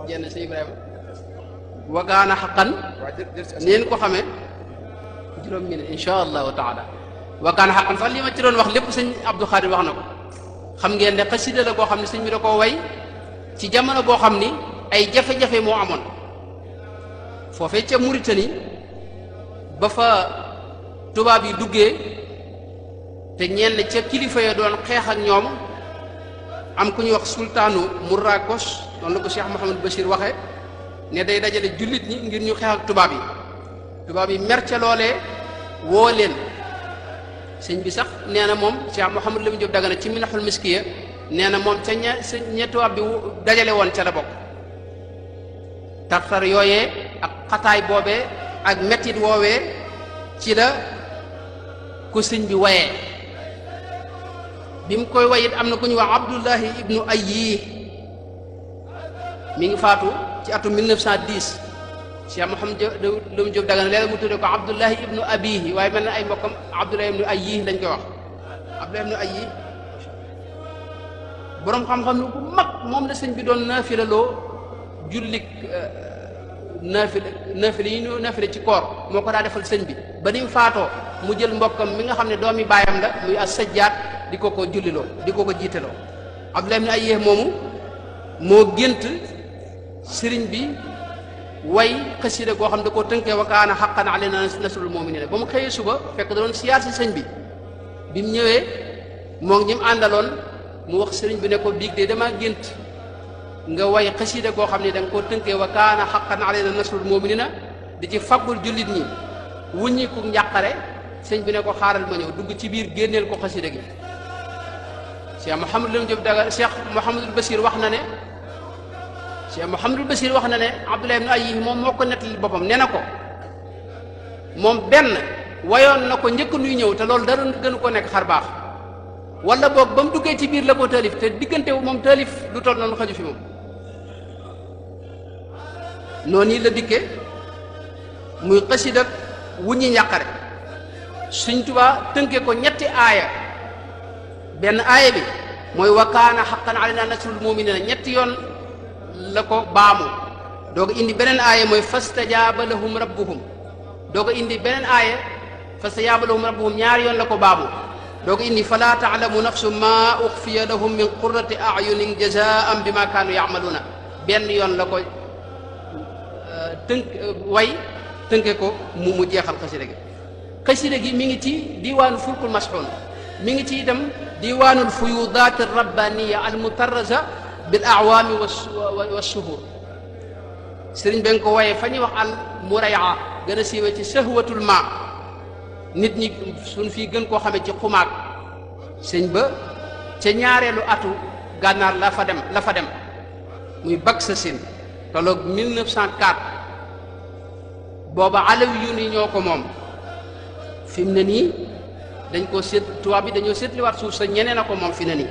jenn sëñ Ibrahima wakaana xaqan neen ko xamee juróom minute insha allahu taala wakaana xaqan sax li ma ci doon wax lépp sëñ Abdou Khadir wax na ko xam ngeen ne xasida la boo xam ne sëñ bi da koo way ci jamono boo xam ni ay jafe-jafe moo amoon foofee ca Mauritanie ba fa tubaab yi duggee te ñenn ca kilifa ya doon xeex ak ñoom am ku ñuy wax sultaanu Mourakos noonu la ko Cheikh Mouhamadou Bachir waxee ne day dajale jullit ñi ngir ñu xeex ak tubaab yi mer ca loolee woo leen sëñ bi sax nee na moom Cheikh Mouhamadou Lamine Diop Dagana ci Minahul Miskiya nee na moom ca ña tubaab bi dajale woon ca la bokk tartar yooyee ak xataay boobee ak mettit woowee ci la ko sëñ bi wayee bi mu koy wayit am na ku ñuy wax Abdullahi ibnu Ayyi mi ngi faatu ci atum 1910 Cheikh Mouhamadou Lamine Diop Dagana léeg mu tudde ko Abdullahi ibnu Abihi waaye mel na ay mbokkam Abdullahi ibnu Ayyi lañ koy wax Abdullahi ibnu Ayyi boroom xam-xam lu bu mag moom la sëñ bi doon naafilaloo jullik naafile yi ñu naafile ci koor moo ko daa defal sëñ bi ba ni mu faatoo mu jël mbokkam mi nga xam ne doomi baayam la muy as-Sajjaad di ko julliloo di ko jiiteloo Abdullahi ibn Ayyih moomu moo gént sëriñ bi way xasida goo xam da koo tënkee wa kaana haqqan alaynaa nasrul mu'miniin ba mu xëyee suba fekk da doon siyaar si sëñ bi mu ñëwee moo ngi ñi mu àndaloon mu wax sëriñ bi ne ko biig de damaa gént nga way xasida goo xam ne da nga koo tënkee wa kaana haqqan alaynaa nasrul mu'miniin di ci faggul jullit ñi wuññi ku njàqare sëñ bi ne ko xaaral ma ñëw dugg ci biir génneel ko xasida gi Cheikh Mouhamadou Lamine Diop Dagana Cheikh Mouhamadou Bachir wax na ne Cheikh Mouhamadou Bachir wax na ne Abdoulaye ibn Ayyih moom moo ko nettali boppam nee na ko moom benn wayoon na ko njëkk nuy ñëw te loolu dara gënu ko nekk xar baax wala boog ba mu duggee ci biir la ko taalif te diggante moom taalif du toll noonu xaju fi moom noonu yi la dikkee muy xasida wuññi njàqare Sëñ Tuubaa tënke ko ñetti aaya benn aaya bi mooy wa kaana haqqan alaynaa nasrul mu'miniina ñetti yoon la ko baamu doo ko indi beneen aaya mooy fastajaaba lahum rabbuhum doo ko indi beneen aaya fastajaaba lahum rabbuhum ñaari yoon la ko baamu doo ko indi falaa ta'lamu nafsun maa uxfiya lahum min qurrati a'yunin jazaa'an bimaa kaanu ya'maluuna benn yoon la ko tënke ko mu jeexal xasida gi mi ngi ci diwaanu fulkul masxuun mi ngi ci itam diwaanul fuyudaat rabbaniya al mutarraza bil a'waami wa shuhur sëriñ ba nga ko waaye fa ñuy wax al muray'a gën a siiwee ci sahwatul ma nit ñi suñ fii gën koo xamee ci xumaag sëñ ba ca ñaareelu atu gànnaar la fa dem muy Baksasin tolloog 1904 booba Alawiyuun yi ñoo ko moom fi mu ne nii dañ koo seet tubaab bi dañoo seetliwaat suuf sa ñeneen a ko moom fi ne nii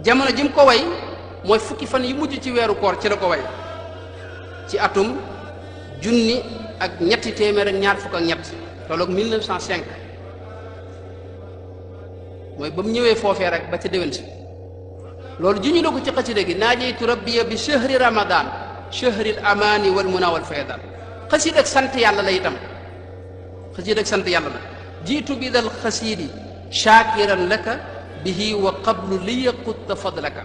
jamono ji mu ko way mooy fukki fan yi mujj ci weeru koor ci la ko way ci atum junni ak ñetti téeméer ak ñaar fukk ak ñett tolloog 1905 mooy ba mu ñëwee foofee rek ba ca déwén si loolu ju ñu la ko ci xasida gi naajeytu rabbiya bi shahri ramadan shahri al amaani wal muna wal faydaan xasida ak sant yàlla la itam xasida ak sant yàlla la jiitu bi dal xasiidi shaakiran laka bihi wa qablu li yaqutta fadlaka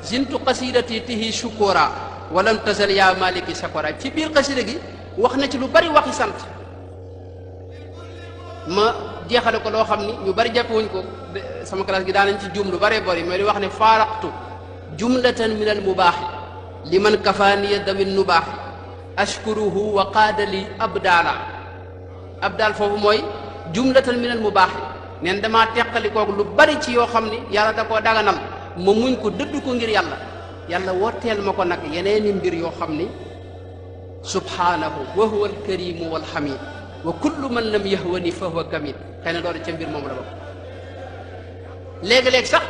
zintu qasidati tihi shukura walam tazal ya maliki sakora ci biir xasida gi wax na ci lu bari waxi sant ma jeexale ko loo xam ni ñu bari jàppewuñ ko sama classe gi daanañ ci juum lu bari bari mais di wax ne faaraqtu jumlatan min al mubaaxi liman kafaaniya dawin nubaaxi ashkuruhu wa qaadali abdaal foofu mooy jumlatan min al mubaaxi neen damaa teqali kooku lu bari ci yoo xam ni yàlla da koo daganal ma muñ ko dëdd ko ngir yàlla wooteel ma ko nag yeneeni mbir yoo xam ni subhaanahu wa huwa alkarimu walhamid wa kullu man lam yahwani fa huwa kamid xëy na loolu ca mbir moom la bokk léegi-léeg sax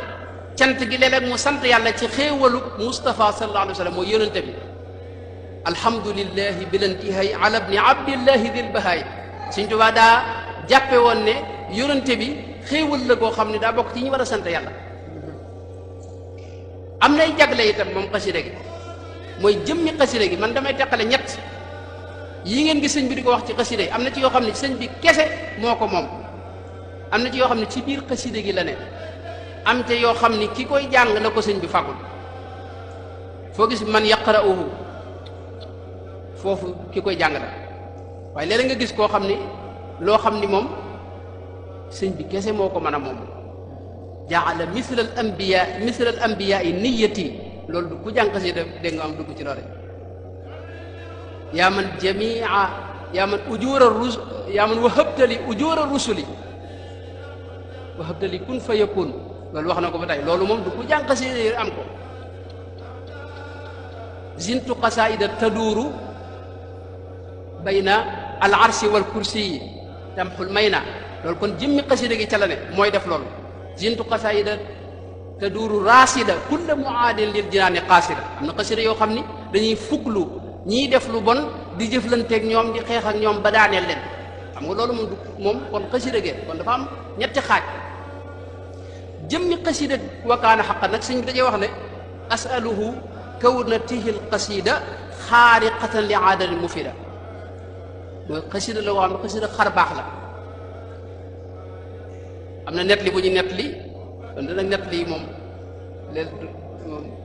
cant gi léeg-léeg mu sant yàlla ci xéewalu Mustafa sallallahu alayhi wa sallam mooy yónente bi alhamdulillahi bilantihay ala bni abdillahi dil bahaay Sëñ Tuubaa daa jàppe woon ne yónente bi xéewal la koo xam ne daa bokk ci ñi war a sant yàlla am nay jagle itam moom xasida gi mooy jëmmi xasida gi man damay teqale ñett yi ngeen gis sëñ bi di ko wax ci xasida yi am na ci yoo xam ne sëñ bi kese moo ko moom am na ci yoo xam ne ci biir xasida gi la ne am te yoo xam ni ki koy jàng la ko sëñ bi fàggul foo gis man yaqra'uhu foofu ki koy jàng la waaye léeg-léeg nga gis koo xam ni loo xam ni moom sëñ bi kese moo ko mën a moom jaala misla al anbiya yi niyati loolu du ku jàng xasida dégg nga am dugg ci loole yaa man jamia yaa man ujura rus yaa man wahabtali ujura rusuli wahabtali kun fa yakun loolu wax na ko ba tey loolu moom du ku jàng xasida am ko zintu qasaida taduuru bayna al arshi wal kursi yi tamxul may na loolu kon jëmmi xasida gi ca la ne mooy def loolu zintu qasaida taduuru raasida kulla muaadin lil jinaani qaasida am na xasida yoo xam ni dañuy fuglu ñiy def lu bon di jëflanteeg ñoom di xeex ak ñoom ba daaneel leen xam nga loolu moom du moom kon xasida gi kon dafa am ñetti xaaj jëmmi xasida wakaana xaqan nag sëñ bi dajee wax ne asaluhu kawnatihi l qasida xaariqatan li aadati mufida mooy xasida la wax ne xasida xar baax la am na net li bu ñu net li kon nag net li moom léegi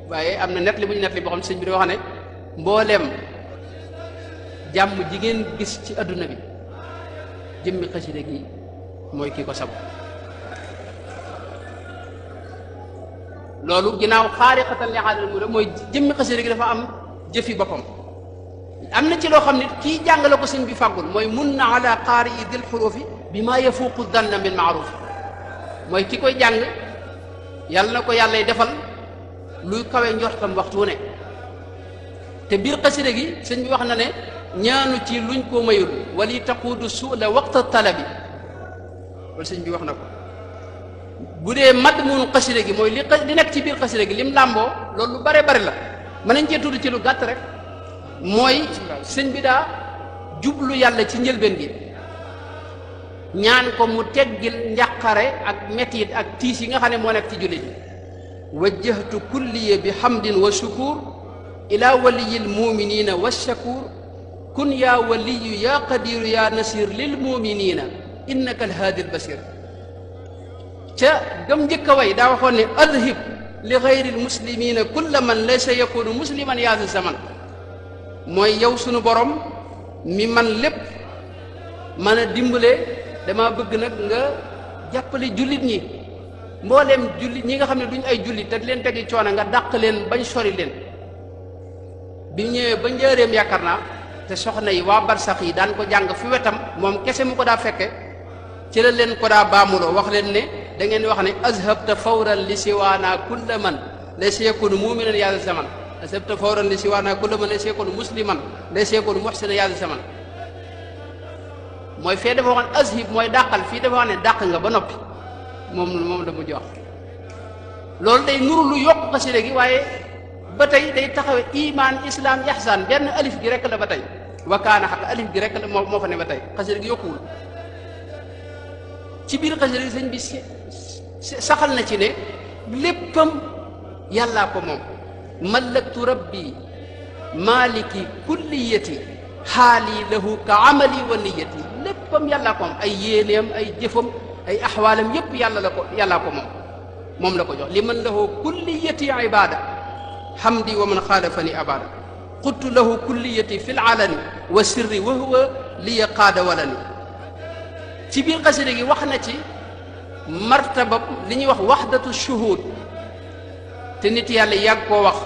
waaye am na net li bu ñu net li boo xam ne sëñ bi da wax ne mbooleem jàmm ji ngeen gis ci adduna bi jëmmi xasida gi mooy kii ko sabu loolu ginnaaw xaariqatan li aadati mufida mooy jëmmi xasida gi dafa am jëfi boppam am na ci loo xam ne kii jàngale ko sëñ bi fàggul mooy mun na ala qaari i dil xurufi bi maa yafuuqu danna min maaruf mooy ki koy jàng yàlla na ko yàllay defal luy kawe njortam waxtu wu ne te biir xasida gi sëñ bi wax na ne ñaanu ci luñ ko mayul wali taquudu suula waqta talabi loolu sëñ bi wax na ko bu dee madmun xasida gi mooy li nekk ci biir xasida gi lim làmboo loolu lu bare bari la mën nañ cee tudd ci lu gàtt rek mooy sëñ bi daa jublu yàlla ci njëlbeen gi ñaan ko mu teggil njàqare ak metit ak tiis yi nga xam ne moo nekk ci jullit yi wajjahtu kulliya bi hamdin wa shukur ila waliyil muminina wa shakur kun ya waliyu ya qadiru ya nasir lil muminina innaka alhaadi albasir ca gëm njëkk a way daa waxoon ne adhib li gayri almuslimina kulla man laysa yakunu musliman yaasa zaman mooy yow sunu borom mi man lépp mën a dimbale dama bëgg nag nga jàppale jullit ñi mbooleem jullit ñi nga xam ne duñ ay jullit te di leen tegi coono nga dàq leen bañ sori leen bi ñëwee ba njëreem yaakaar naa te soxna yi waa barsax yi daan ko jàng fi wetam moom kese mu ko daa fekke ci la leen ko daa baamuloo wax leen ne da ngeen wax ne azhabta fawran li siwaana kulla man laysa yakunu muminan yaasa zaman azhabta fawran li siwaana kulla man laysa yakunu musliman laysa yakunu muhsinan yaasa zaman mooy fee dafa wax ne azhib mooy dàqal fii dafa wax ne dàq nga ba noppi moom la mu jox loolu day nuru lu yokk xasida gi waaye ba tey day taxawe iman islam ihsan benn alif gi rek la ba tey wakaana xaq alif gi rek la moo fa ne ba tey xasida gi yokkuwul ci biir xasida gi sëñ bi saxal na ci ne léppam yàllaa ko moom mallaktu rabbi maliki kulliyati xaali lahu ka amali wa niyati léppam yàllaa ko moom ay yéeneem ay jëfam ay axwaalam yépp yàllaa ko moom la ko jox li man lahu kulliyati ibada hamdi wa man xaalafani abada qultu lahu kulliyati fi lalani wa sirri wa huwa liya qaada walani ci biir xasida gi wax na ci martaba li ñuy wax waxdatu shuhud te nit yàlla yàgg koo wax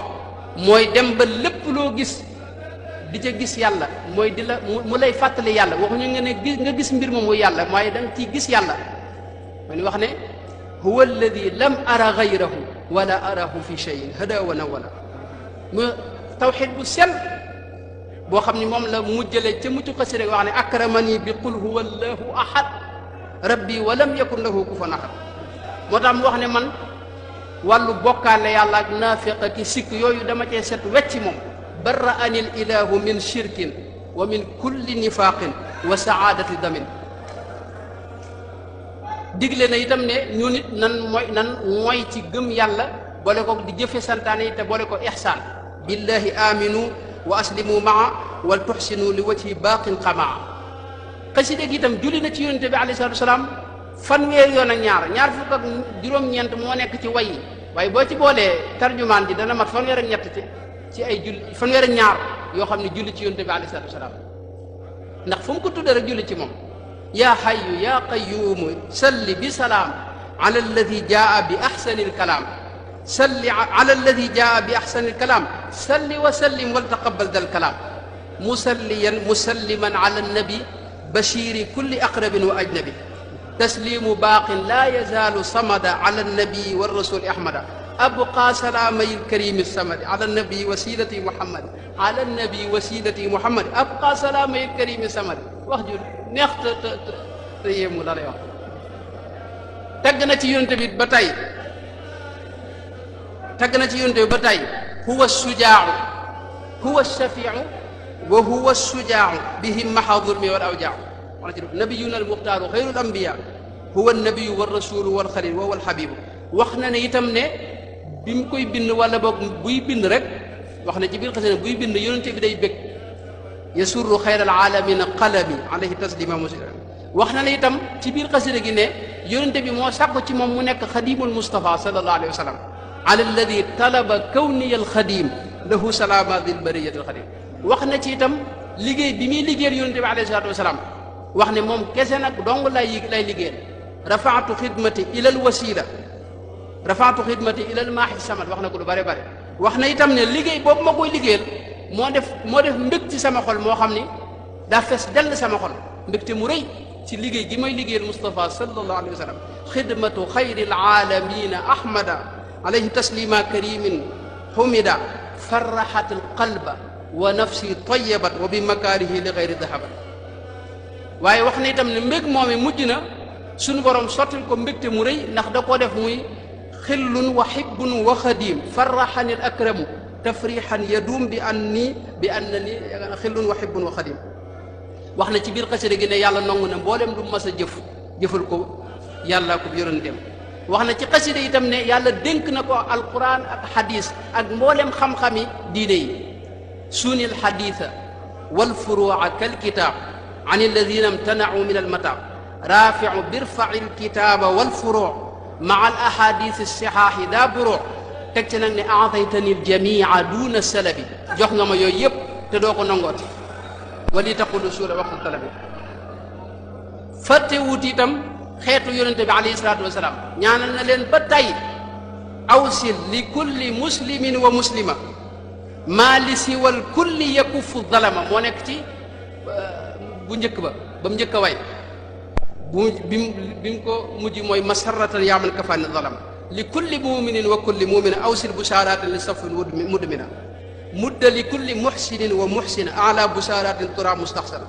mooy dem ba lépp loo gis di ca gis yàlla mooy di la mu lay fàttali yàlla waxuñu nga ne nga gis mbir ma muy yàlla waaye da nga ciy gis yàlla ma ni wax ne huwa alladi lam ara gayrahu wala arahu fi cheyin hada wa nawala mu tawxid bu sel boo xam ni moom la mujjale ca mucc xasida wax ne akramani bi qul huwa allahu ahad rabbi wa lam yakun lahu kufuwan ahad moo tax mu wax ne man wàllu bokkaale yàlla ak naafiq ak sikk yooyu dama cee set wecc moom barra anil ilahu min shirkin wa min kulli nifaqin wa saadati damin digle na itam ne ñu nit nan mooy ci gëm yàlla boole ko di jëfe santaane yi te boole ko ihsaan billahi aminu wa aslimu maa wal tuxsinu li wajhi baaqin qamaa. xasida gi itam julli na ci yonente bi alayhi salaatu wasalaam fanweer yoon ak ñaar fukk ak juróom-ñeent moo nekk ci way yi waaye boo ci boolee tarjumaan ji dana mat fanweer ak ñett ci ay julli fanweer ak ñaar yoo xam ne julli ci yonente bi alayhi salaatu wasalaam ndax fu mu ko tudde rek julli ci moom. yaa hayyu yaa qayyuumu salli bi salaam ala alladi jaa bi axsani alkalaam salli ala alladi jaa bi axsani alkalaam salli wa sallim wal taqabbal dal kalaam musalliyan musalliman ala annabi bashiri kulli aqrabin wa ajnabi taslimu baaqin laa yazaalu samada ala annabi wa rasuli ahmada abqa salaamay alkarimi samadi ala annabi wasilati muhammad ala annabi wasilati muhammad abqa salaamay alkarimi samadi wax ju neex te yéemu la lay wax. tagg na ci yonent bi ba tey huwa sujaau huwa shafiu wa huwa sujaau bihim maha zulmi wal awjaa wax na ci nabiyuna almuxtaaru xayrul ambiya huwa nabiyu wa rasulu wal xalil wa wal xabibu. wax na ne itam ne bi mu koy bind wala boog buy bind rek wax na ci biir xasida buy bind yonent bi day bëgg yasurru xayral aalamiina qalami alayhi taslima muslim. wax na ne itam ci biir xasida gi ne yonente bi moo sàkku ci moom mu nekk xadimul Mustafa sallallahu alayhi wa sallam ala alladi talaba kawniya alxadim lahu salaama dil bariyati alxadim. wax na ci itam liggéey bi muy liggéeyal yonente bi alayhi salaatu wasalaam wax ne moom kese nag dong lay liggéeyal. rafaatu xidmati ila alwasila rafaatu xidmati ila almaaxi samad wax na ko lu bare bare. wax na itam ne liggéey boobu ma koy liggéeyal moo def mbég ci sama xol moo xam ni daa fees dell sama xol mbégte mu rëy ci liggéey gi may liggéeyal Mustafa sallallahu alayhi wa sallam. xidmatu xayril aalamiina ahmada alayhi taslima karimin humida farraxat alqalba wa nafsi tayabat wa bi makaarihi li xayri dahabat. waaye wax na itam ne mbég moom mujj na suñu borom sottil ko mbégte mu rëy ndax da koo def muy xillun wa hibbun wa xadim farraxani al akramu tafrixan yaduum bi annani xillun wa hibbun wa xadim. wax na ci biir xasida gi ne yàlla nangu na mboolem lu mas a jëfal ko yàlla ko yonenteem. wax na ci xasida itam ne yàlla dénk na ko alquran ak xadis ak mboolem xam-xami diine yi. suni alxaditha walfuruca kalkitab an alladina imtanacu min almataab raficu birfaci alkitaba walfuruc maa alahadith alsixaaxi daa buruc teg ci nag ne aataytani aljamia duna salabi jox nga ma yooyu yëpp te doo ko nangooti wali taqulu suula waxtu talabi. fàtte wut itam xeetu yonente bi alayhi salaatu wasalaam ñaanal na leen ba tey awsil li kulli muslimin wa muslima maa li siwal kulli yakufu dalama moo nekk ci bu njëkk ba mu njëkk a way bi mu ko mujj mooy masarratan yaa man kafaani dalama li kulli muminin wa kulli mumina awsil bushaaratin li safin mudmina mudda li kulli muxsinin wa muxsina ala bushaaratin tura mustaxsana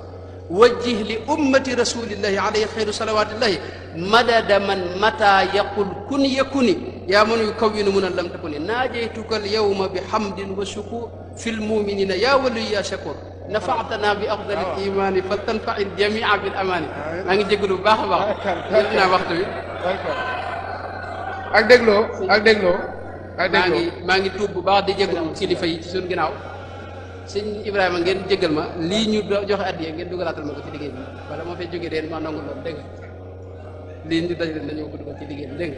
wajjih li ummati rasulillahi alayhi xayru salawatillahi madada man mata yaqul kun yakuni yaa man yukawwinu mun lam takuni naajaytuka alyawma bi hamdin wa shukur fi lmuminina yaa waliyu yaa shakur nafaatana bi afdali imani fal tanfai ljamia bil amani. maa ngi jégalu bu baax a baax jël naa waxtu bi ak dégloo maa ngi tuub bu baax di jégalu kilifa yi ci suñu ginnaaw. sëñ Ibrahima ngeen jégal ma lii ñu joxe addiya ngeen dugalaatal ma ko ci liggéey bi wala moo fay jógee deen ma nangu loolu dégg nga lii ñu daj leen dañoo ko dugal ci liggéey bi dégg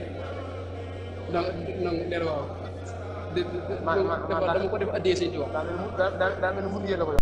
nga donc neen waaw dama ko def addiya sëñ Tuubaa daa mel ni